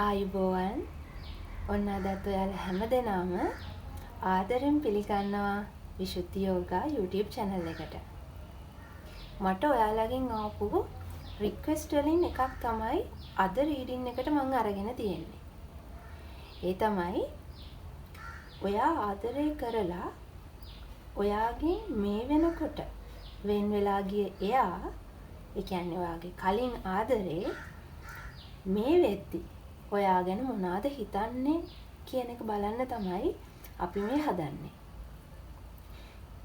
ආයුබෝවන්. ඔන්න අදත් ඔයාලා හැමදෙනාම ආදරෙන් පිළිගන්නවා විශුද්ධි යෝගා YouTube channel එකට. මට ඔයාලගෙන් ආපු රික්වෙස්ට් වලින් එකක් තමයි අද රීඩින් එකට මං අරගෙන තියෙන්නේ. ඒ තමයි ඔයා ආදරය කරලා ඔයාගෙන් මේ වෙනකොට වෙන් වෙලා ගිය එයා, ඒ කියන්නේ ඔයාගේ කලින් ආදරේ මේ වෙද්දි ඔයා ගැන මොනවද හිතන්නේ කියන එක බලන්න තමයි අපි මේ හදන්නේ.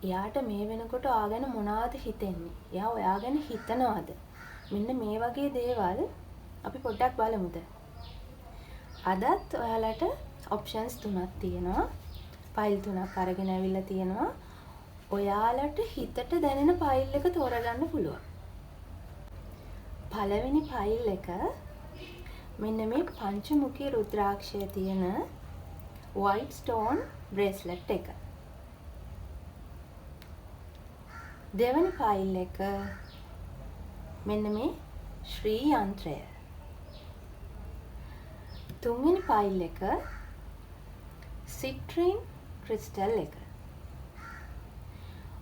එයාට මේ වෙනකොට ඔයා ගැන මොනවද හිතෙන්නේ? එයා ඔයා ගැන හිතනවද? මෙන්න මේ වගේ දේවල් අපි පොඩ්ඩක් බලමුද? අදත් ඔයාලට ඔප්ෂන්ස් තුනක් තියෙනවා. ෆයිල් තුනක් අරගෙන ඇවිල්ලා තියෙනවා. ඔයාලට හිතට දැනෙන ෆයිල් එක තෝරගන්න පුළුවන්. පළවෙනි ෆයිල් එක මෙන්න මේ පංචමුඛී රුද්‍රාක්ෂය තියෙන white stone bracelet එක. දෙවැනි ෆයිල් එක මෙන්න මේ ශ්‍රී යන්ත්‍රය. තුන්වෙනි ෆයිල් එක සිට්‍රින් ක්‍රිස්ටල් එක.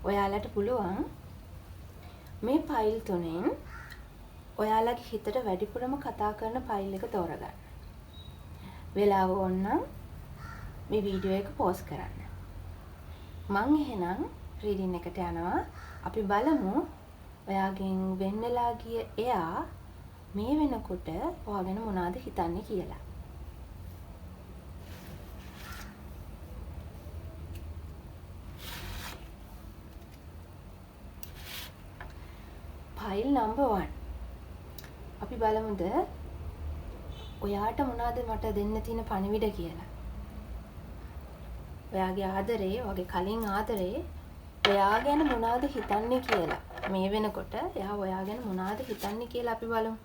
ඔයාලට පුළුවන් මේ ෆයිල් තුනෙන් ඔයාලගේ හිතට වැඩිපුරම කතා කරන ෆයිල් එක තෝරගන්න. වෙලාව ඕනනම් මේ වීඩියෝ එක පෝස් කරන්න. මං එහෙනම් රීඩින් එකට යනවා. අපි බලමු ඔයාගෙන් වෙන් වෙලා ගිය එයා මේ වෙනකොට ඔයා ගැන මොනවද හිතන්නේ කියලා. File number 1. අපි බලමුද ඔයාට මොනවද මට දෙන්න තියෙන පණිවිඩ කියලා. ඔයාගේ ආදරේ, ඔයාගේ කලින් ආදරේ ඔයා ගැන මොනවද හිතන්නේ කියලා. මේ වෙනකොට එයා ඔයා ගැන මොනවද හිතන්නේ කියලා අපි බලමු.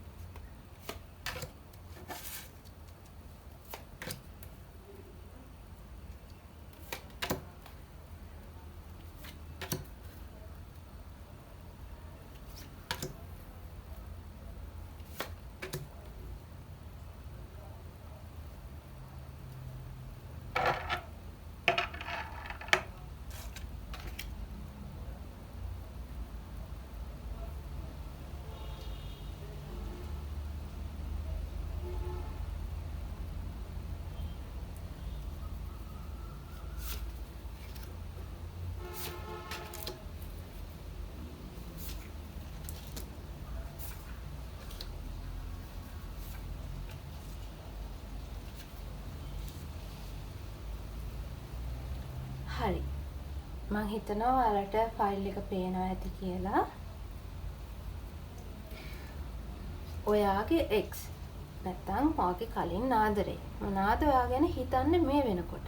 හරි. මං හිතනවා ඔයාලට ෆයිල් එක පේනවා ඇති කියලා. ඔයාගේ එක්ස් නැත්තම් ඔයාගේ කලින් ආදරේ මොනවාද ඔයා ගැන හිතන්නේ මේ වෙනකොට?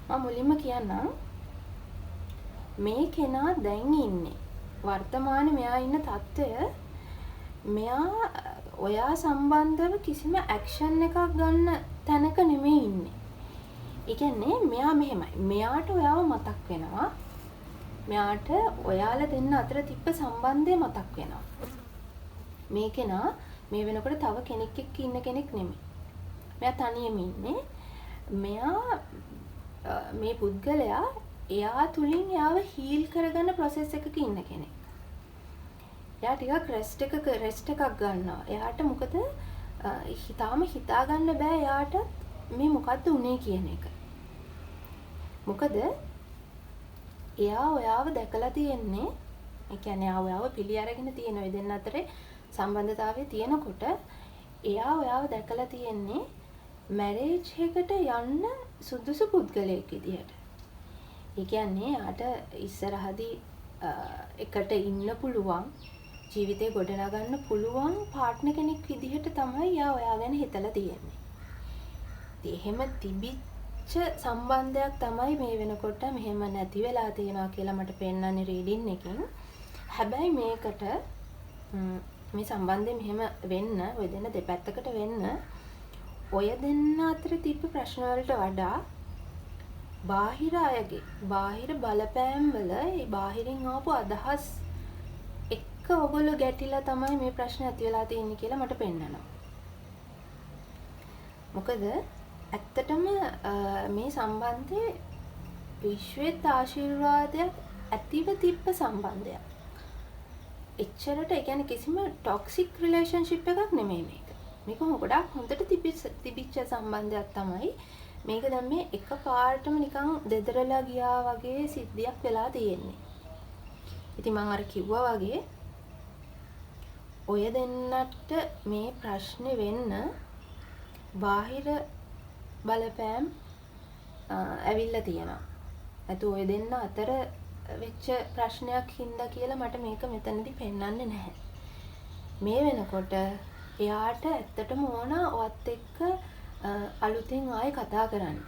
මම මුලින්ම කියන්නම් මේ කෙනා දැන් ඉන්නේ වර්තමානයේ මෙයා ඉන්න තත්ත්වය, මෙයා ඔයා සම්බන්ධව කිසිම ඇක්ෂන් එකක් ගන්න තැනක නෙමෙයි ඉන්නේ. ඒ කියන්නේ මෙයා මෙහෙමයි. මෙයාට ඔයාව මතක් වෙනවා. මෙයාට ඔයාලා දෙන්න අතර තිබ්බ සම්බන්ධය මතක් වෙනවා. මේ කෙනා මේ වෙනකොට තව කෙනෙක් එක්ක ඉන්න කෙනෙක් නෙමෙයි. මෙයා තනියම ඉන්නේ. මෙයා මේ පුද්ගලයා එයා තුලින් එයාව හීල් කරගන්න ප්‍රොසෙස් එකක ඉන්න කෙනෙක්. එයා ටිකක් රෙස්ට් එකක් ගන්නවා. එයාට මොකද තාම හිතා ගන්න බෑ එයාට මේ මොකද්ද උනේ කියන එක. මොකද එයා ඔයාව දැකලා තියෙන්නේ, ඒ කියන්නේ එයා ඔයාව පිළි අරගෙන තියෙන ඔය දෙන්න අතරේ සම්බන්ධතාවය තියෙනකොට එයා ඔයාව දැකලා තියෙන්නේ මැරේජ් එකට යන්න සුදුසු පුද්ගලයෙක් විදිහට. ඒ කියන්නේ එයාට ඉස්සරහදී එකට ඉන්න පුළුවන්, ජීවිතේ ගොඩනගන්න පුළුවන් පාර්ට්නර් කෙනෙක් විදිහට තමයි එයා ඔයා ගැන හිතලා තියෙන්නේ. ඉතින් එහෙම තිබිච්ච සම්බන්ධයක් තමයි මේ වෙනකොට මෙහෙම නැති වෙලා තියෙනවා කියලා මට පෙන්වන්නේ රීඩින් එකෙන්. හැබැයි මේකට මේ සම්බන්ධය මෙහෙම වෙන්න, ඔය දෙන්න දෙපැත්තකට වෙන්න, ඔය දෙන්න අතර තිබ්බ ප්‍රශ්න වලට වඩා බාහිර අයගේ බාහිර බලපෑම් වල ඒ බාහිරින් ආපු අදහස් එක්ක ඔයගොල්ලෝ ගැටිලා තමයි මේ ප්‍රශ්න ඇති වෙලා තියෙන්නේ කියලා මට පෙන්නනවා. මොකද ඇත්තටම මේ සම්බන්ධයේ විශ්වයේත් ආශිර්වාදයක් ඇතිව තිබ්බ සම්බන්ධයක්. එච්චරට ඒ කියන්නේ කිසිම ටොක්සික් රිලේෂන්ෂිප් එකක් නෙමෙයි මේක. මේක ගොඩාක් හොඳට තිබිච්ච සම්බන්ධයක් තමයි. මේක දැන් මේ එක පාරටම නිකන් දෙදරලා ගියා වගේ සිද්ධියක් වෙලා තියෙන්නේ. ඉතින් මං අර කිව්වා වගේ ඔය දෙන්නට මේ ප්‍රශ්නේ වෙන්න බාහිර බලපෑම් ඇවිල්ලා තියෙනවා. නැතු ඔය දෙන්න අතර වෙච්ච ප්‍රශ්නයක් හින්දා කියලා මට මේක මෙතනදී පෙන්වන්නේ නැහැ. මේ වෙනකොට එයාට ඇත්තටම ඕන ඔයත් එක්ක අලුතෙන් ආයෙ කතා කරන්න.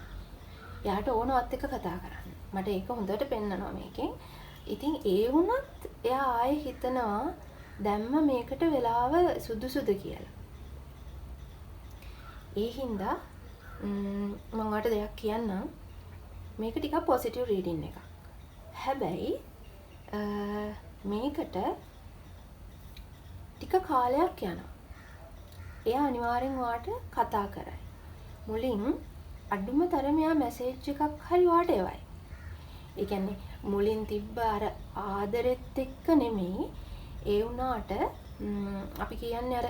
එයාට ඕන ඔයත් එක්ක කතා කරන්න. මට ඒක හොඳට පෙන්නනවා මේකෙන්. ඉතින් ඒ වුණත් එයා ආයෙ හිතනවා දැම්ම මේකට වෙලාව සුදුසුද කියලා. ඒ හින්දා මම ඔයාලට දෙයක් කියන්නම්. මේක ටිකක් පොසිටිව් රීඩින් එකක්. හැබැයි මේකට ටික කාලයක් යනවා. එයා අනිවාර්යෙන් ඔයාට කතා කරයි. මුලින් අඩුම තරමේ එයා මැසේජ් එකක් හරි ඔයාට එවයි. ඒ කියන්නේ මුලින් තිබ්බ අර ආදරෙත් එක්ක නෙමෙයි, ඒ වුණාට අපි කියන්නේ අර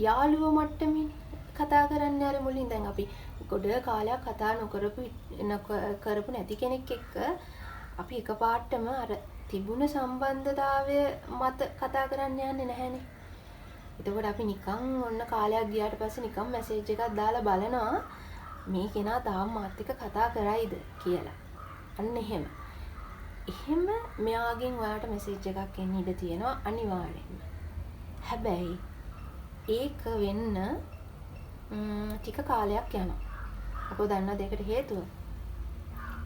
යාළුවෝ මට්ටමින් කතා කරන්නේ අර මුලින්. දැන් අපි ගොඩ කාලයක් කතා නොකරපු කරපු නැති කෙනෙක් එක්ක අපි එකපාරටම අර තිබුණ සම්බන්ධතාවය මත කතා කරන්න යන්නේ නැහැනේ. එතකොට අපි නිකන් ඔන්න කාලයක් ගියාට පස්සේ නිකන් මැසේජ් එකක් දාලා බලනවා මේ කෙනා තාම මාත් එක්ක කතා කරයිද කියලා. අන්න එහෙම. එහෙම මෙයාගෙන් ඔයාට මැසේජ් එකක් එන්න ඉඩ තියෙනවා අනිවාර්යෙන්ම. හැබැයි ඒක වෙන්න ටික කාලයක් යනවා. ඔබ දන්නවද ඒකට හේතුව?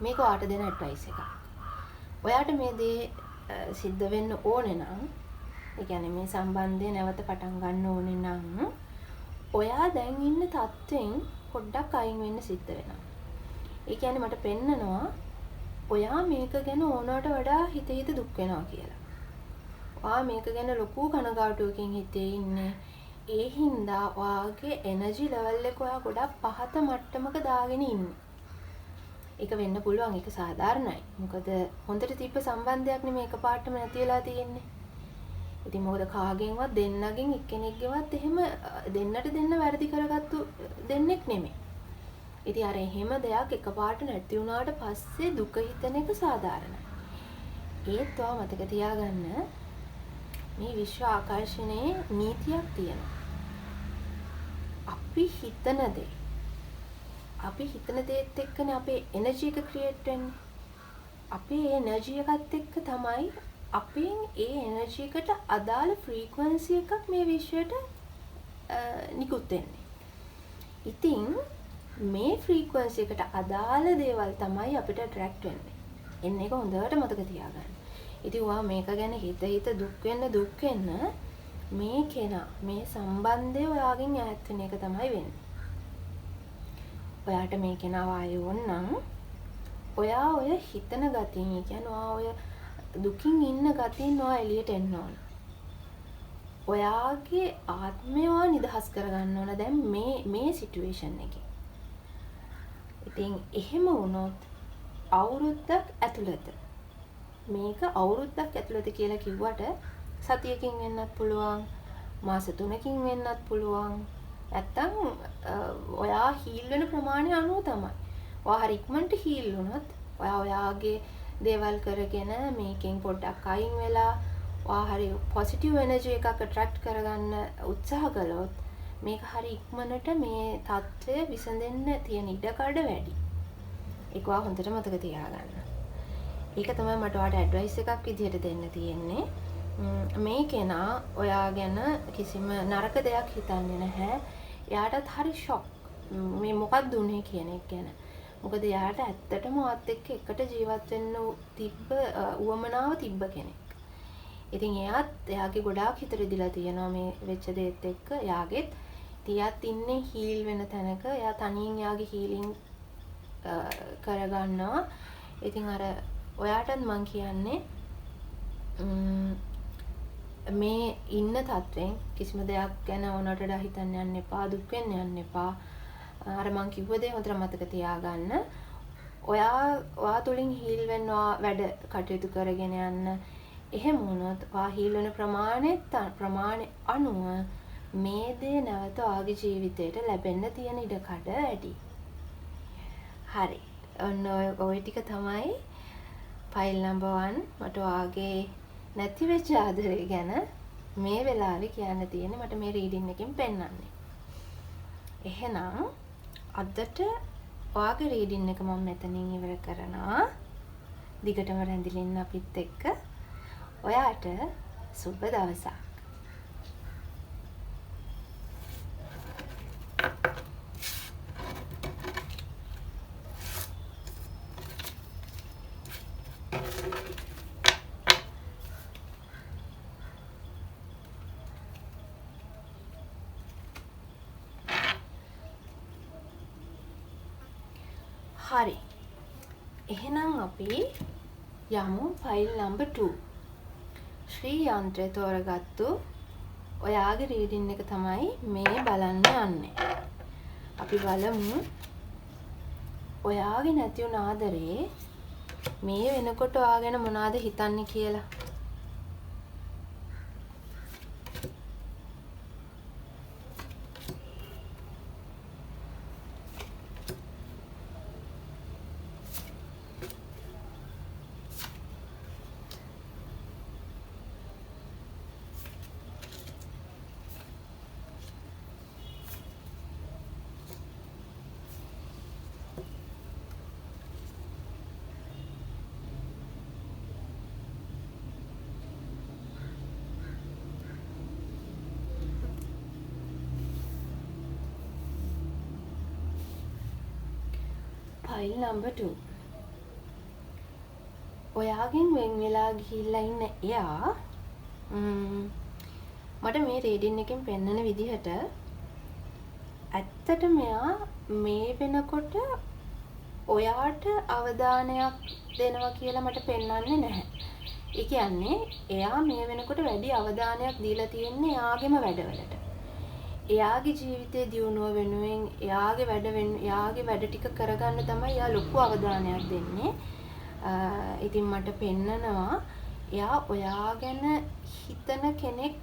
මේක ඔයාට දෙන ඇඩ්වයිස් එකක්. ඔයාට මේ දේ සිද්ධ වෙන්න ඕනේ නම්, ඒ කියන්නේ මේ සම්බන්ධය නැවත පටන් ගන්න ඕනේ නම්, ඔයා දැන් ඉන්න තත්ත්වෙන් පොඩ්ඩක් අයින් වෙන්න සිද්ධ වෙනවා. ඒ කියන්නේ මට පෙන්නනවා ඔයා මේක ගැන ඕනවට වඩා හිත හිත දුක් වෙනවා කියලා. ඔයා මේක ගැන ලොකු කනගාටුවකින් හිතේ ඉන්නේ. ඒ හින්දා ඔයාගේ එනර්ජි ලෙවල් එක ඔයා ගොඩක් පහත මට්ටමක දාගෙන ඉන්නේ. ඒක වෙන්න පුළුවන්, ඒක සාධාරණයි. මොකද හොඳට තිබ්බ සම්බන්ධයක් නෙමෙයි එකපාරටම නැති වෙලා තියෙන්නේ. ඉතින් මොකද කාගෙන්වත් දෙන්නගෙන් එක්කෙනෙක්ගේවත් එහෙම දෙන්නට දෙන්න වැරදි කරගත්තු දෙන්නෙක් නෙමෙයි. ඉතින් අර එහෙම දෙයක් එකපාරට නැති වුණාට පස්සේ දුක හිතෙන එක සාධාරණයි. ඒත් ඔයා මතක තියාගන්න මේ විශ්ව ආකර්ෂණයේ නීතියක් තියෙනවා. අපි හිතන දේ, අපි හිතන දේත් එක්කනේ අපේ එනර්ජි එක ක්‍රියේට් වෙන්නේ. අපේ එනර්ජි එකත් එක්ක තමයි අපෙන් ඒ එනර්ජි එකට අදාළ ෆ්‍රීකවන්සි එකක් මේ විශ්වයට නිකුත් වෙන්නේ. ඉතින් මේ ෆ්‍රීකවන්සි එකට අදාළ දේවල් තමයි අපිට ඇට්‍රැක්ට් වෙන්නේ. එන්න එක හොඳට මතක තියාගන්න. ඉතින් ඔයා මේක ගැන හිත හිත දුක් වෙන්න දුක් වෙන්න මේ කෙනා මේ සම්බන්ධය ඔයාගෙන් ඈත් වෙන එක තමයි වෙන්නේ. ඔයාට මේ කෙනාව ආයෙ ඕන නම් ඔයා ඔය හිතන ගතියෙන්, ඒ කියන්නේ ඔයා ඔය දුකින් ඉන්න ගතියෙන් ඔයා එළියට එන්න ඕන. ඔයාගේ ආත්මය ඔයා නිදහස් කරගන්න ඕන දැන් මේ මේ සිටුේෂන් එකේ. ඉතින් එහෙම වුණොත් අවුරුද්දක් ඇතුළත, මේක අවුරුද්දක් ඇතුළත කියලා කිව්වට සතියකින් වෙන්නත් පුළුවන්, මාස 3කින් වෙන්නත් පුළුවන්. නැත්තම් ඔයා හීල් වෙන ප්‍රමාණය අනුව තමයි. ඔයා හරි ඉක්මනට හීල් වුණොත් ඔයා ඔයාගේ දේවල් කරගෙන මේකෙන් පොඩ්ඩක් අයින් වෙලා ඔයා හරි පොසිටිව් එනර්ජි එකක් ඇට්‍රැක්ට් කරගන්න උත්සාහ කළොත් මේක හරි ඉක්මනට මේ තත්ත්වය විසඳෙන්න තියෙන ඉඩකඩ වැඩි. ඒක ඔයා හොඳට මතක තියාගන්න. ඒක තමයි මට ඔයාට ඇඩ්වයිස් එකක් විදිහට දෙන්න තියෙන්නේ. මේ කෙනා ඔයා ගැන කිසිම නරක දෙයක් හිතන්නේ නැහැ. එයාටත් හරි ෂොක් මේ මොකක්ද උනේ කියන එක ගැන. මොකද එයාට ඇත්තටම ඔයත් එක්ක එකට ජීවත් වෙන්න තිබ්බ උවමනාව තිබ්බ කෙනෙක්. ඉතින් එයාත් එයාගේ ගොඩාක් හිත රිදිලා තියෙනවා මේ වෙච්ච දේත් එක්ක. එයාගෙත් ඉතින් එයාත් ඉන්නේ හීල් වෙන තැනක. එයා තනියෙන් එයාගේ හීලින් කරගන්නවා. ඉතින් අර ඔයාටත් මං කියන්නේ මේ ඉන්න තත්ත්වෙන් කිසිම දෙයක් ගැන ඕනට වඩා හිතන්න යන්න එපා, දුක් වෙන්න යන්න එපා. අර මං කිව්ව දේ හොඳට මතක තියාගන්න. ඔයා තුලින් හීල් වෙන්න වැඩ කටයුතු කරගෙන යන්න. එහෙම වුණොත් ඔයා හීල් වෙන ප්‍රමාණය අනුව මේ දේ නැවත ඔයාගේ ජීවිතේට ලැබෙන්න තියෙන ඉඩකඩ වැඩි. හරි. ඔන්න ඔය ටික තමයි ෆයිල් නම්බර් 1 මට ඔයාගේ නැති වෙච්ච ආදරය ගැන මේ වෙලාවේ කියන්න තියෙන්නේ, මට මේ රීඩින් එකෙන් පෙන්වන්නේ. එහෙනම් අදට ඔයාගේ රීඩින් එක මම මෙතනින් ඉවර කරනවා. දිගටම රැඳිලා ඉන්න අපිත් එක්ක. ඔයාට සුබ දවසක්. හරි. එහෙනම් අපි යමු ෆයිල් නම්බර් 2. ශ්‍රී යන්ත්‍රය තෝරගත්තු ඔයාගේ රීඩින් එක තමයි මේ බලන්න යන්නේ. අපි බලමු ඔයාගේ නැති වුණ ආදරේ මේ වෙනකොට ඔයා ගැන මොනවද හිතන්නේ කියලා. File number 2. ඔයාගෙන් වෙන් වෙලා ගිහිල්ලා ඉන්න එයා මට මේ රීඩින් එකෙන් පෙන්නන විදිහට ඇත්තටම එයා මේ වෙනකොට ඔයාට අවධානයක් දෙනවා කියලා මට පෙන්වන්නේ නැහැ. ඒ කියන්නේ එයා මේ වෙනකොට වැඩි අවධානයක් දීලා තියෙන්නේ එයාගේම වැඩවලට. එයාගේ ජීවිතයේ දියුණුව වෙනුවෙන් එයාගේ වැඩ ටික කරගන්න තමයි එයා ලොකු අවධානයක් දෙන්නේ. ඉතින් මට පෙන්නනවා එයා ඔයා ගැන හිතන කෙනෙක්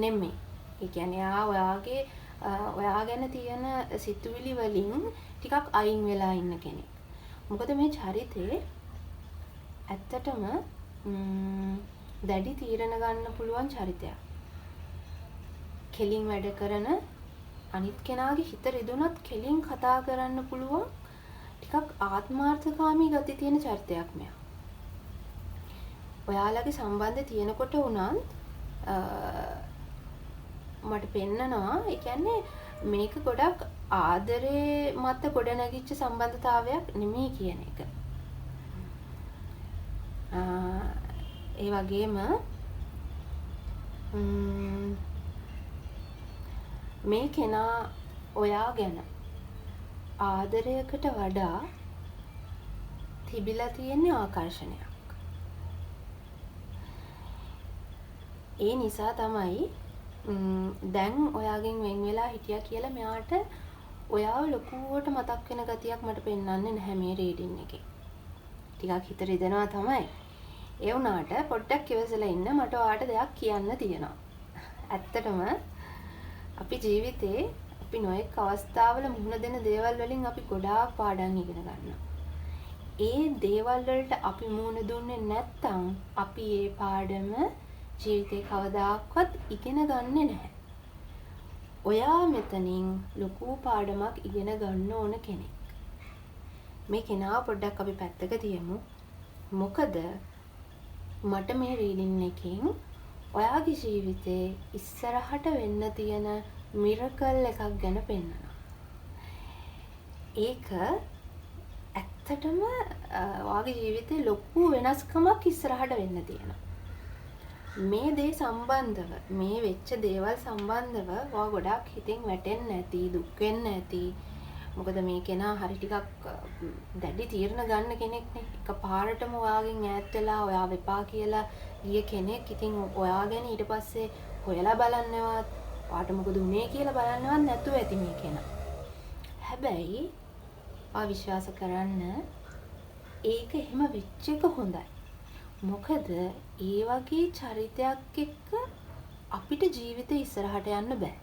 නෙමෙයි. ඒ කියන්නේ එයා ඔයා ගැන තියෙන සිතුවිලි වලින් ටිකක් අයින් වෙලා ඉන්න කෙනෙක්. මොකද මේ චරිතේ ඇත්තටම දැඩි තීරණ ගන්න පුළුවන් චරිතයක්. කෙලින් වැඩ කරන, අනිත් කෙනාගේ හිත රිදුනත් කෙලින් කතා කරන්න පුළුවන් ටිකක් ආත්මාර්ථකාමී ගති තියෙන චරිතයක් මෙයා. ඔයාලගේ සම්බන්ධය තියෙනකොට වුණත් මට පෙන්නනවා, ඒ කියන්නේ මේක ගොඩක් ආදරේ මත ගොඩනැගිච්ච සම්බන්ධතාවයක් නෙමෙයි කියන එක. ඒ වගේම මේ කෙනා ඔයා ගැන ආදරයකට වඩා තිබිලා තියෙන ආකර්ෂණයක්. ඒ නිසා තමයි දැන් ඔයාගෙන් වෙන් වෙලා හිටියා කියලා මෙයාට ඔයාව ලොකුවට මතක් වෙන ගතියක් මට පෙන්වන්නේ නැහැ මේ රීඩින් එකේ. ටිකක් හිත රිදෙනවා තමයි. ඒ වුණාට පොඩ්ඩක් ඉවසලා ඉන්න, මට ඔයාට දෙයක් කියන්න තියෙනවා. ඇත්තටම අපි ජීවිතේ අපි නොයෙක් අවස්ථාවල මුහුණ දෙන දේවල් වලින් අපි ගොඩාක් පාඩම් ඉගෙන ගන්නවා. ඒ දේවල් වලට අපි මුහුණ දුන්නේ නැත්නම් අපි ඒ පාඩම ජීවිතේ කවදාක්වත් ඉගෙන ගන්නෙ නැහැ. ඔයා මෙතනින් ලොකු පාඩමක් ඉගෙන ගන්න ඕන කෙනෙක්. මේ කෙනාව පොඩ්ඩක් අපි පැත්තක තියමු. මොකද මට මේ රීඩින් එකෙන් ඔයාගේ ජීවිතේ ඉස්සරහට වෙන්න තියෙන මිරකල් එකක් ගැන පෙන්නනවා. ඒක ඇත්තටම ඔයාගේ ජීවිතේ ලොකු වෙනස්කමක් ඉස්සරහට වෙන්න තියෙනවා. මේ දේ සම්බන්ධව, මේ වෙච්ච දේවල් සම්බන්ධව ඔයා ගොඩක් හිතින් වැටෙන්න ඇති, දුක් වෙන්න ඇති. මොකද මේ කෙනා හරි ටිකක් දැඩි තීරණ ගන්න කෙනෙක් නේ. එක පාරටම ඔයාගෙන් ඈත් වෙලා ඔයාව එපා කියලා ගිය කෙනෙක්. ඉතින් ඔයා ගැන ඊට පස්සේ හොයලා බලන්නවත්, ඔයාට මොකද වුනේ කියලා බලන්නවත් නැතුව ඇති මේ කෙනා. හැබැයි ඔයා විශ්වාස කරන්න ඒක එහෙම වෙච්ච එක හොඳයි. මොකද ඒ වගේ චරිතයක් එක්ක අපිට ජීවිතේ ඉස්සරහට යන්න බෑ.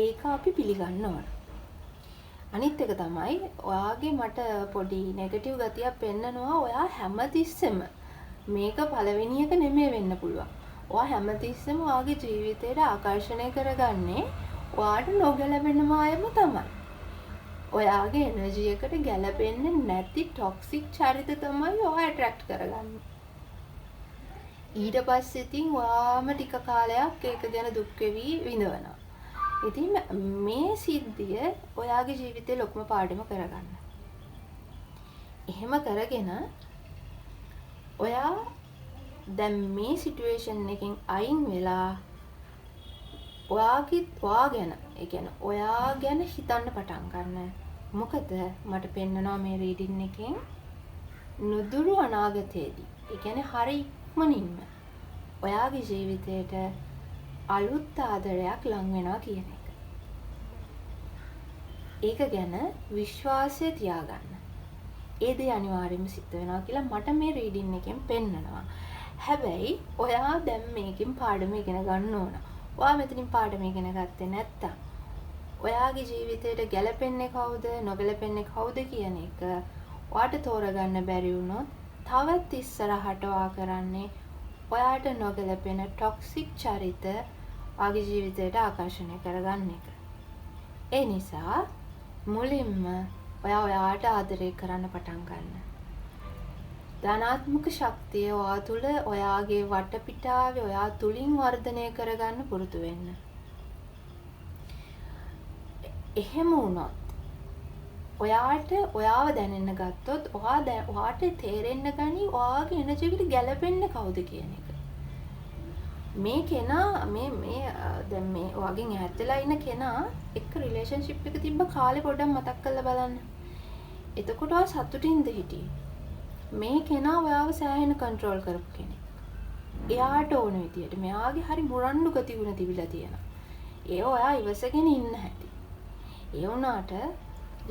ඒක අපි පිළිගන්න ඕන. අනිත් එක තමයි ඔයාගේ මට පොඩි නෙගටිව් ගතියක් පෙන්නනවා. ඔයා හැමතිස්සෙම මේක පළවෙනි එක නෙමෙයි වෙන්න පුළුවන්. ඔයා හැමතිස්සෙම ඔයාගේ ජීවිතේට ආකර්ෂණය කරගන්නේ ඔයාට නොගැලපෙනම අයම තමයි. ඔයාගේ එනර්ජි එකට ගැලපෙන්නේ නැති ටොක්සික් චරිත තමයි ඔයා ඇට්‍රැක්ට් කරගන්නේ. ඊට පස්සේ ඉතින් ඔයාම ටික කාලයක් ඒක ගැන දුක් වෙවි විඳවනවා. ඉතින් මේ සිද්ධිය ඔයාගේ ජීවිතේ ලොකුම පාඩම කරගන්න. එහෙම කරගෙන ඔයා දැන් මේ සිටුේෂන් එකෙන් අයින් වෙලා ඔයාගේ ඔයා ගැන, ඒ කියන්නේ ඔයා ගැන හිතන්න පටන් ගන්න. මොකද මට පෙන්නනවා මේ රීඩින් එකෙන් නුදුරු අනාගතයේදී, ඒ කියන්නේ හරි ඉක්මනින්ම ඔයාගේ ජීවිතේට අලුත් ආදරයක් ලං වෙනවා කියන එක. ඒක ගැන විශ්වාසය තියාගන්න. ඒ දේ අනිවාර්යයෙන්ම සිද්ධ වෙනවා කියලා මට මේ රීඩින් එකෙන් පෙන්නනවා. හැබැයි ඔයා දැන් මේකෙන් පාඩම ඉගෙන ගන්න ඕන. ඔයා මෙතනින් පාඩම ඉගෙන ගත්තේ නැත්තම් ඔයාගේ ජීවිතේට ගැලපෙන්නේ කවුද නොගැලපෙන්නේ කවුද කියන එක ඔයාට තෝරගන්න බැරි වුණොත් තවත් ඉස්සරහට ඔයා කරන්නේ ඔයාට නොගැලපෙන ටොක්සික් චරිත ඔයාගේ ජීවිතයට ආකර්ෂණය කරගන්න එක. ඒ නිසා මුලින්ම ඔයා ඔයාට ආදරය කරන්න පටන් ගන්න. ධනාත්මක ශක්තිය ඔයා තුළ ඔයාගේ වටපිටාවේ ඔයා තුලින් වර්ධනය කරගන්න පුරුදු වෙන්න. එහෙම වුණොත් ඔයාට ඔයාව දැනෙන්න ගත්තොත් ඔයාට තේරෙන්න ගනි ඔයාගේ එනර්ජි එකට ගැලපෙන්නේ කවුද කියන එක. මේ කෙනා මේ මේ දැන් මේ ඔයාගෙන් ඈත් වෙලා ඉන්න කෙනා එක්ක රිලේෂන්ෂිප් එක තිබ්බ කාලේ පොඩ්ඩක් මතක් කරලා බලන්න. එතකොට ඔයා සතුටින්ද හිටියේ? මේ කෙනා ඔයාව සෑහෙන කන්ට්‍රෝල් කරපු කෙනෙක්. එයාට ඕන විදියට මෙයාගේ හරි මුරණ්ඩු ගතිගුණ තිබිලා තියෙනවා. ඒ ඔයා ඉවසගෙන ඉන්න හැටි. ඒ වුණාට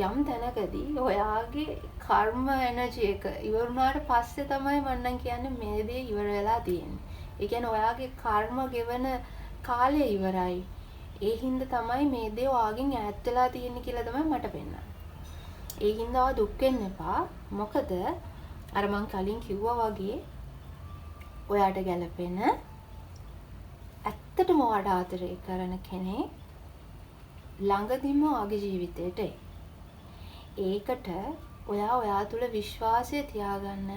යම් තැනකදී ඔයාගේ කර්ම එනර්ජි එක ඉවර වුණාට පස්සේ තමයි මම නම් කියන්නේ මේ දේ ඉවර වෙලා තියෙන්නේ. ඒ කියන්නේ ඔයාගේ කර්ම ගෙවන කාලය ඉවරයි. ඒ හින්දා තමයි මේ දේ ඔයාගෙන් ඈත් වෙලා තියෙන්නේ කියලා තමයි මට පෙන්නන්නේ. ඒ හින්දා ඔයා දුක් වෙන්න එපා. මොකද අර මං කලින් කිව්වා වගේ ඔයාට ගැලපෙන ඇත්තටම ඔයාට ආදරය කරන කෙනෙක් ළඟදිම ඔයාගේ ජීවිතේට එයි. ඒකට ඔයා ඔයා තුළ විශ්වාසය තියාගන්න.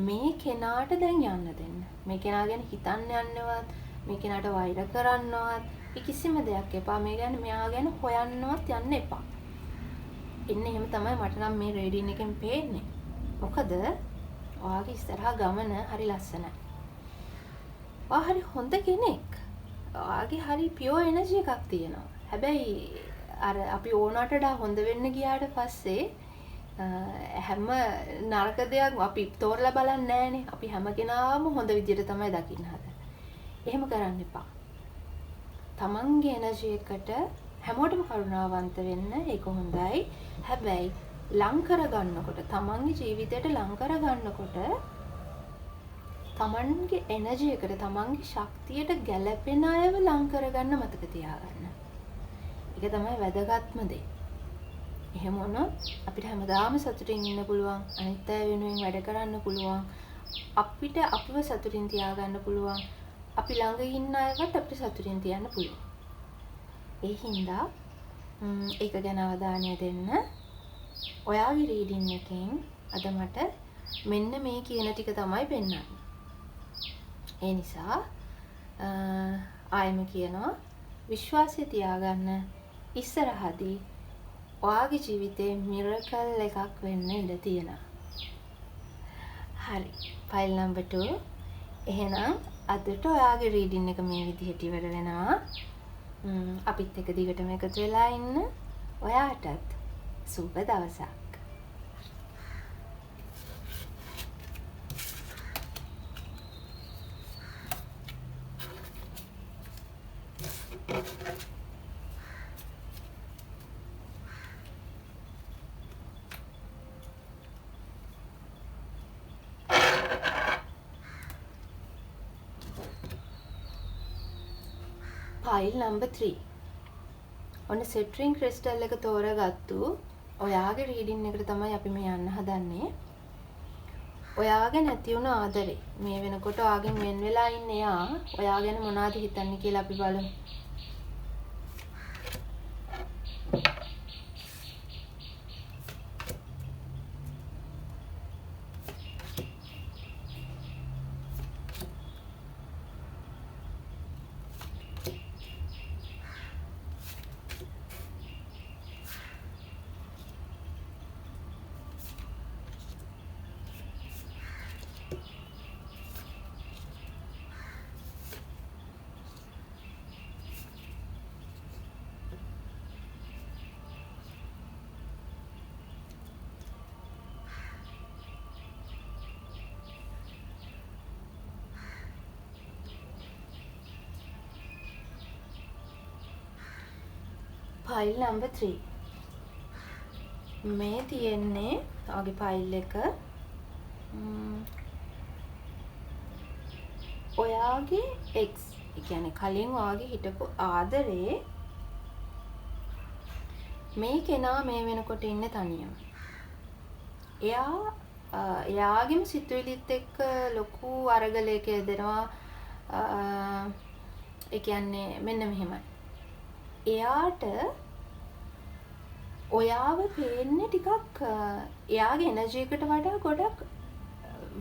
මේ කෙනාට දැන් යන්න දෙන්න. මේ කෙනා ගැන හිතන්න යන්නවත්, මේ කෙනාට වෛර කරන්නවත්, ඒ කිසිම දෙයක් එපා. මේ ගැන මෙයා ගැන හොයන්නවත් යන්න එපා. එන්න එහෙම තමයි මට නම් මේ රීඩින් එකෙන් පේන්නේ. මොකද ඔයාගේ ඉස්සරහා ගමන හරි ලස්සනයි. ඔයා හරි හොඳ කෙනෙක්. ඔයාගේ හරි පියෝර් එනර්ජි එකක් තියෙනවා. හැබැයි අර අපි ඕනට වඩා හොඳ වෙන්න ගියාට පස්සේ හැම නරක දෙයක් අපි තෝරලා බලන්නේ නෑනේ. අපි හැම කෙනාම හොඳ විදියට තමයි දකින්න හදන්නේ. එහෙම කරන්න එපා. තමන්ගේ එනර්ජි එකට හැමෝටම කරුණාවන්ත වෙන්න, ඒක හොඳයි. හැබැයි ලං කරගන්නකොට තමන්ගේ ජීවිතයට ලං කරගන්නකොට තමන්ගේ එනර්ජි එකට තමන්ගේ ශක්තියට ගැලපෙන අයව ලං කරගන්න මතක තියාගන්න. ඒක තමයි වැදගත්ම දේ. එහෙම වුණොත් අපිට හැමදාම සතුටින් ඉන්න පුළුවන්, අනිත් අය වෙනුවෙන් වැඩ කරන්න පුළුවන්, අපිට අපිව සතුටින් තියාගන්න පුළුවන්, අපි ළඟ ඉන්න අයවත් අපිට සතුටින් තියන්න පුළුවන්. ඒ හින්දා ඒක ගැන අවධානය දෙන්න. ඔයාගේ රීඩින් එකෙන් අද මට මෙන්න මේ කියන ටික තමයි පෙන්වන්නේ. ඒ නිසා ආයෙම කියනවා විශ්වාසය තියාගන්න. ඉස්සරහදී ඔයාගේ ජීවිතේ මිරකල් එකක් වෙන්න ඉඩ තියෙනවා. හරි. File number 2. එහෙනම් අදට ඔයාගේ රීඩින් එක මේ විදිහට ඉවර වෙනවා. අපිත් එක්ක දිගටම එකතු වෙලා ඉන්න. ඔයාටත් සුබ දවසක්. File number 3. ඔන්න සෙට්‍රින් ක්‍රිස්ටල් එක තෝරගත්තු ඔයාගේ රීඩින් එකට තමයි අපි මේ යන්න හදන්නේ. ඔයාගේ නැති වුණ ආදරේ මේ වෙනකොට ඔයාගෙන් වෙන් වෙලා ඉන්න එයා ඔයා ගැන මොනවද හිතන්නේ කියලා අපි බලමු. File number 3. මේ තියෙන්නේ ඔයාගේ පයිල් එක. ඔයාගේ එක්ස්, ඒ කියන්නේ කලින් ඔයාගේ හිටපු ආදරේ මේ කෙනා මේ වෙනකොට ඉන්නේ තනියම. එයා එයාගේම සිතුවිලිත් එක්ක ලොකු අරගලයක යෙදෙනවා. ඒ කියන්නේ මෙන්න මෙහෙමයි. එයාට ඔයාව පේන්නේ ටිකක් එයාගේ එනර්ජි එකට වඩා ගොඩක්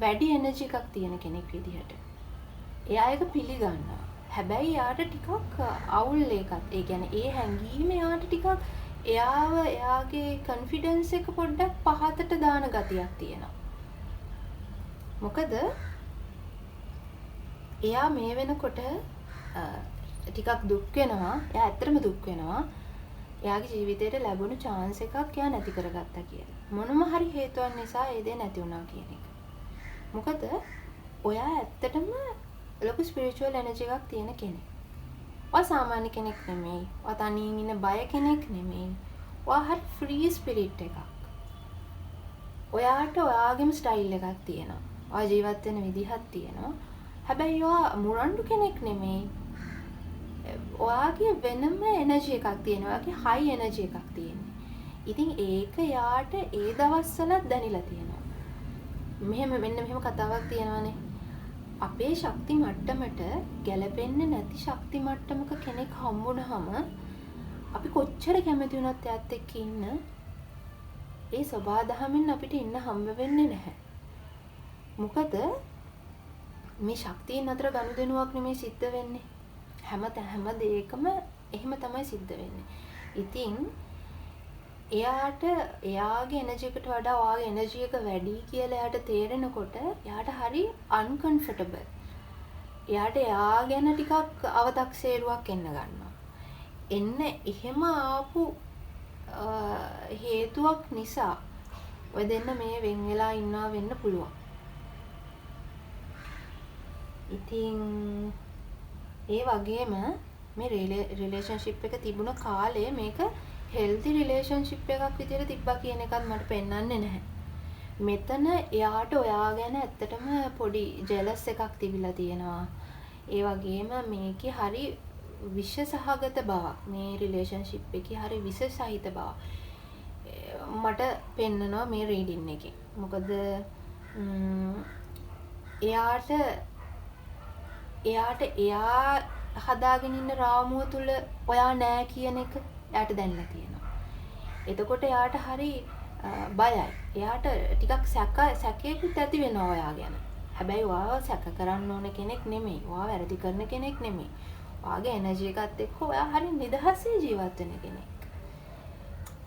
වැඩි එනර්ජි එකක් තියෙන කෙනෙක් විදිහට. එයා ඒක පිළිගන්නවා. හැබැයි එයාට ටිකක් අවුල් ඒකත්. ඒ කියන්නේ ඒ හැඟීම එයාට ටිකක් එයාව එයාගේ කොන්ෆිඩන්ස් එක පොඩ්ඩක් පහතට දාන ගතියක් තියෙනවා. මොකද එයා මේ වෙනකොට ටිකක් දුක් වෙනවා. එයා ඇත්තටම දුක් වෙනවා. එයාගේ ජීවිතේට ලැබුණු චාන්ස් එකක් එයා නැති කරගත්තා කියලා. මොනම හරි හේතුවක් නිසා ඒ දේ නැති වුණා කියන එක. මොකද ඔයා ඇත්තටම ලොකු ස්පිරිචුවල් එනර්ජි එකක් තියෙන කෙනෙක්. ඔයා සාමාන්‍ය කෙනෙක් නෙමෙයි. ඔයා තනියෙන් ඉන්න බය කෙනෙක් නෙමෙයි. ඔයා හරි ෆ්‍රී ස්පිරිට් එකක්. ඔයාට ඔයාගේම ස්ටයිල් එකක් තියෙනවා. ඔයා ජීවත් වෙන විදිහක් තියෙනවා. හැබැයි ඔයා මුරණ්ඩු කෙනෙක් නෙමෙයි. ඔයාගේ වෙනම එනර්ජි එකක් තියෙනවා. ඔයාගේ හයි එනර්ජි එකක් තියෙන්නේ. ඉතින් ඒක යාට ඒ දවස්වලත් දැනිලා තියෙනවා. මෙහෙම මෙන්න මෙහෙම කතාවක් තියෙනවානේ. අපේ ශක්ති මට්ටමට ගැලපෙන්නේ නැති ශක්ති මට්ටමක කෙනෙක් හම්බුනහම අපි කොච්චර කැමති වුණත් එයාත් එක්ක ඉන්න ඒ සබහා දහමින් අපිට ඉන්න හම්බ වෙන්නේ නැහැ. මොකද මේ ශක්තියන් අතර ගනුදෙනුවක් නෙමෙයි සිද්ධ වෙන්නේ. හැම දෙයකම එහෙම තමයි සිද්ධ වෙන්නේ. ඉතින් එයාට එයාගේ එනර්ජි එකට වඩා ඔයාගේ එනර්ජි එක වැඩි කියලා එයාට තේරෙනකොට එයාට හරි අන්කම්ෆර්ටබල්. එයාට එයා ගැන ටිකක් අවතක්සේරුවක් එන්න ගන්නවා. එන්න එහෙම ආපු හේතුවක් නිසා ඔය දෙන්න මේ වෙන් වෙලා ඉන්නවා වෙන්න පුළුවන්. ඉතින් ඒ වගේම මේ රිලේෂන්ෂිප් එක තිබුණ කාලේ මේක හෙල්ති රිලේෂන්ෂිප් එකක් විදියට තිබ්බා කියන එකත් මට පෙන්වන්නේ නැහැ. මෙතන එයාට ඔයා ගැන ඇත්තටම පොඩි ජෙලස් එකක් තිබිලා තියෙනවා. ඒ වගේම මේකේ හරි විෂ සහගත බවක්, මේ රිලේෂන්ෂිප් එකේ හරි විෂ සහිත බවක් මට පෙන්නනවා මේ රීඩින් එකෙන්. මොකද එයාට එයාට එයා හදාගෙන ඉන්න රාමුව තුල ඔයා නෑ කියන එක එයාට දැනලා තියෙනවා. එතකොට එයාට හරි බයයි. එයාට ටිකක් සැකයකුත් ඇති වෙනවා ඔයා ගැන. හැබැයි ඔයාව සැක කරන්න ඕන කෙනෙක් නෙමෙයි. ඔයා වැරදි කරන කෙනෙක් නෙමෙයි. ඔයාගේ එනර්ජි එකත් එක්ක ඔයා හරි නිදහසේ ජීවත් වෙන කෙනෙක්.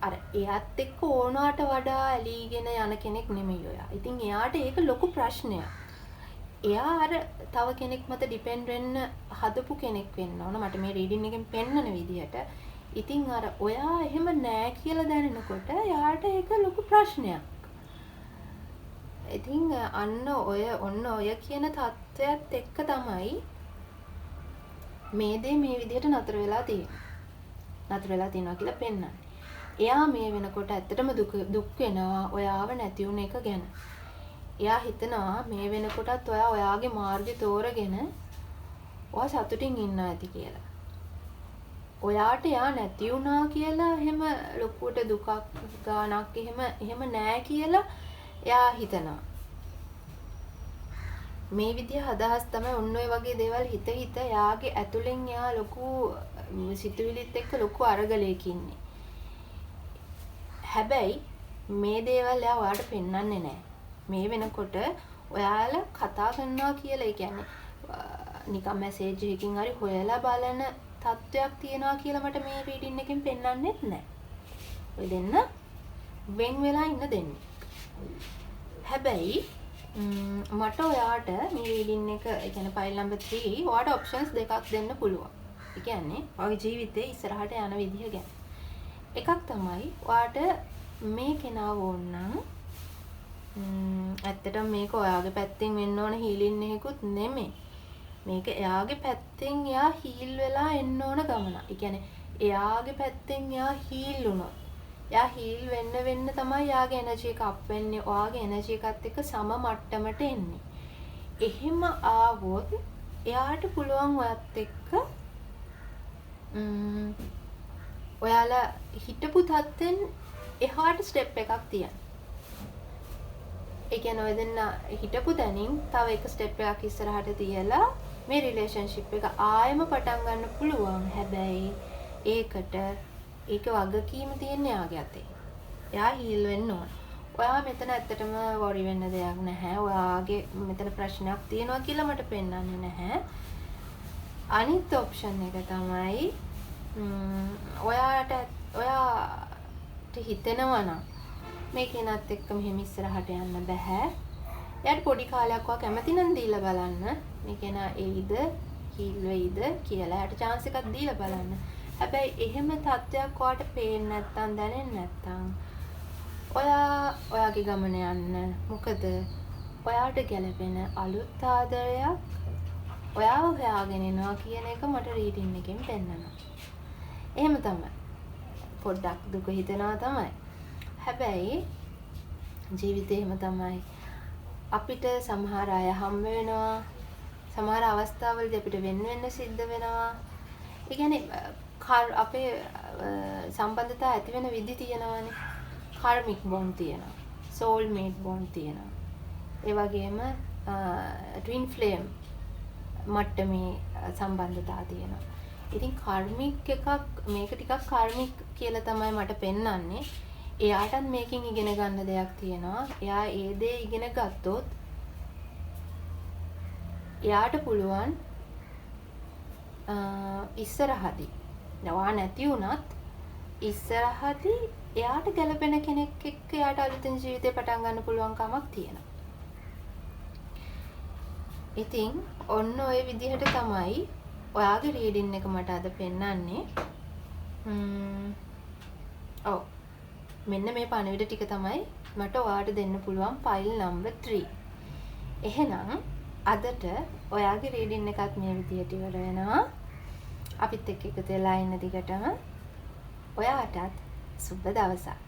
අර එයාත් එක්ක ඕනවට වඩා ඇලීගෙන යන කෙනෙක් නෙමෙයි ඔයා. ඉතින් එයාට ඒක ලොකු ප්‍රශ්නයක්. එයා අර තව කෙනෙක් මත ඩිපෙන්ඩ් වෙන්න හදපු කෙනෙක් වෙන්න ඕන මට මේ රීඩින් එකෙන් පෙන්නන විදිහට. ඉතින් අර ඔයා එහෙම නෑ කියලා දැනෙනකොට එයාට ඒක ලොකු ප්‍රශ්නයක්. ඉතින් අන්න ඔය ඔන්න ඔය කියන තත්ත්වයක් එක්ක තමයි මේ දේ මේ විදිහට නතර වෙලා තියෙන්නේ. නතර වෙලා තියෙනවා කියලා පෙන්නන්නේ. එයා මේ වෙනකොට ඇත්තටම දුක් වෙනවා ඔයාව නැති වුණ එක ගැන. එයා හිතනවා මේ වෙනකොටත් ඔයා ඔයාගේ මාර්ගය තෝරගෙන ඔයා සතුටින් ඉන්නවා ඇති කියලා. ඔයාට එයා නැති වුණා කියලා එහෙම ලොකුවට දුකක් ගානක් එහෙම නෑ කියලා එයා හිතනවා. මේ විදිහ අදහස් තමයි ඔන්න ඔය වගේ දේවල් හිත හිත එයාගේ ඇතුලෙන් එයා ලොකු සිතුවිලිත් එක්ක ලොකු අරගලයක ඉන්නේ. හැබැයි මේ දේවල් එයා ඔයාට පෙන්වන්නේ නෑ. මේ වෙනකොට ඔයාලා කතා කරනවා කියලා, ඒ කියන්නේ නිකන් මැසේජ් එකකින් හරි හොයලා බලන තත්ත්වයක් තියෙනවා කියලා මට මේ රීඩින් එකෙන් පෙන්වන්නෙත් නෑ. ඔය දෙන්න වෙන් වෙලා ඉන්න දෙන්නේ. හැබැයි මට ඔයාට මේ රීඩින් එක, ඒ කියන්නේ ෆයිල් නම්බර් 3 ඔයාට ඔප්ෂන්ස් දෙකක් දෙන්න පුළුවන්. ඒ කියන්නේ ඔයාගේ ජීවිතේ ඉස්සරහට යන විදිහ ගැන. එකක් තමයි ඔයාට මේ කෙනාව ඕන නම් ඇත්තටම මේක ඔයාගේ පැත්තෙන් වෙන්න ඕන හීලින් එකකුත් නෙමෙයි. මේක එයාගේ පැත්තෙන් එයා හීල් වෙලා එන්න ඕන ගමන. ඒ කියන්නේ එයාගේ පැත්තෙන් එයා හීල් වුණොත්, එයා හීල් වෙන්න වෙන්න තමයි එයාගේ එනර්ජි එක අප් වෙන්නේ. ඔයාගේ එනර්ජි එකත් එක්ක සම මට්ටමට එන්නේ. එහෙම ආවොත් එයාට පුළුවන් ඔයත් එක්ක ඔයාලා හිටපු තත්ත්වෙන් එහාට ස්ටෙප් එකක් තියන්න. ඒ කියන්නේ ඔය දෙන්න හිටපු තැනින් තව එක ස්ටෙප් එකක් ඉස්සරහට තියලා මේ රිලේෂන්ෂිප් එක ආයෙම පටන් ගන්න පුළුවන්. හැබැයි ඒකට ඒක වගකීම තියෙන්නේ එයාගේ අතේ. එයා හීල් වෙන්න ඕන. ඔයා මෙතන ඇත්තටම වොරි වෙන්න දෙයක් නැහැ. ඔයාගේ මෙතන ප්‍රශ්නයක් තියෙනවා කියලා මට පෙන්වන්නේ නැහැ. අනිත් ඔප්ෂන් එක තමයි ඔයාට හිතෙනවා නම් මේ කෙනත් එක්ක මෙහෙම ඉස්සරහට යන්න බැහැ. එයාට පොඩි කාලයක් ඔයා කැමති නම් දීලා බලන්න. මේ කෙනා එයිද හීල් වෙයිද කියලා එයාට චාන්ස් එකක් දීලා බලන්න. හැබැයි එහෙම තත්ත්වයක් ඔයාට පේන්නේ නැත්තම්, දැනෙන්නේ නැත්තම් ඔයා ඔයාගේ ගමන යන්න. මොකද ඔයාට ගැලපෙන අලුත් ආදරයක් ඔයාව හොයාගෙන එනවා කියන එක මට රීඩින් එකෙන් පෙන්නනවා. එහෙම තමයි. පොඩ්ඩක් දුක හිතෙනවා තමයි. හැබැයි ජීවිතේ එහෙම තමයි. අපිට සමහර අය හම්බ වෙනවා. සමහර අවස්ථාවලදී අපිට වෙන් වෙන්න සිද්ධ වෙනවා. ඒ කියන්නේ අපේ සම්බන්ධතා ඇති වෙන විදි තියෙනවානේ. කර්මික් බොන්ඩ් තියෙනවා. සෝල් මේට් බොන්ඩ් තියෙනවා. ඒ වගේම ට්වින් ෆ්ලේම් මට්ටමේ සම්බන්ධතා තියෙනවා. ඉතින් කර්මික් එකක්, මේක ටිකක් කර්මික් කියලා තමයි මට පෙන්වන්නේ. එයාටත් මේකෙන් ඉගෙන ගන්න දෙයක් තියෙනවා. එයා ඒ දේ ඉගෙන ගත්තොත් එයාට පුළුවන් ඉස්සරහදී, ඔයා නැති වුණත් ඉස්සරහදී එයාට ගැළපෙන කෙනෙක් එක්ක එයාට අලුතෙන් ජීවිතේ පටන් ගන්න පුළුවන් කමක් තියෙනවා. ඉතින් ඔන්න ඔය විදිහට තමයි ඔයාගේ රීඩින් එක මට අද පෙන්වන්නේ. ඔව්. මෙන්න මේ පණිවිඩ ටික තමයි මට ඔයාට දෙන්න පුළුවන් ෆයිල් නම්බර් 3. එහෙනම් අදට ඔයාගේ රීඩින් එකත් මේ විදිහට ඉවර වෙනවා. අපිත් එක්ක එකතු වෙලා ඉන්න දිගටම ඔයාටත් සුබ දවසක්.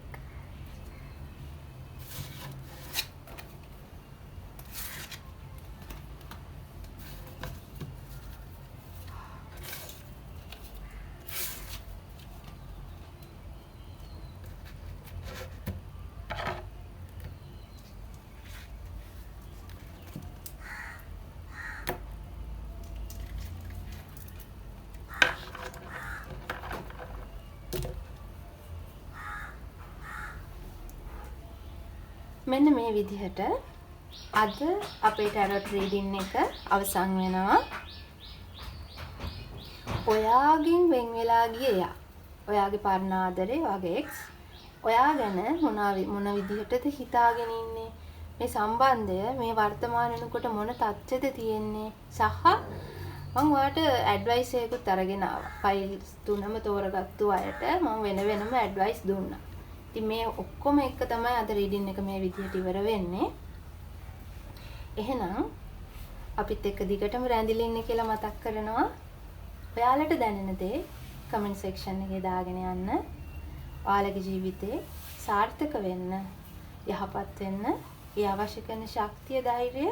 මෙන්න මේ විදිහට අද අපේ ටැරොට් රීඩින් එක අවසන් වෙනවා. ඔයාගෙන් වෙන් වෙලා ගිය එයා, ඔයාගේ පරණ ආදරේ, ඔයාගේ එක්ස්, ඔයා ගැන මොන විදිහටද හිතාගෙන ඉන්නේ, මේ සම්බන්ධය මේ වර්තමාන වෙනකොට මොන තත්ත්වෙද තියෙන්නේ සහ මං ඔයාට ඇඩ්වයිස් එකකුත් අරගෙන ආවා. ෆයිල් තුනම තෝරගත්තු අයට මං වෙන වෙනම ඇඩ්වයිස් දුන්නා. ඉතින් මේ ඔක්කොම එක තමයි අද රීඩින් එක මේ විදිහට ඉවර වෙන්නේ. එහෙනම් අපිත් එක්ක දිගටම රැඳිලා ඉන්න කියලා මතක් කරනවා. ඔයාලට දැනෙන දේ කමෙන්ට් සෙක්ෂන් එකේ දාගෙන යන්න. ඔයාලගේ ජීවිතේ සාර්ථක වෙන්න, යහපත් වෙන්න, ඒ අවශ්‍ය කරන ශක්තිය, ධෛර්යය,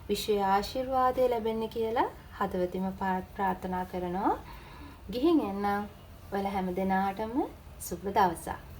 විශ්වයේ ආශිර්වාදය ලැබෙන්න කියලා හදවතින්ම ප්‍රාර්ථනා කරනවා. ගිහින් එන්නම්. ඔයාලා හැම දෙනාටම සුබ දවසක්.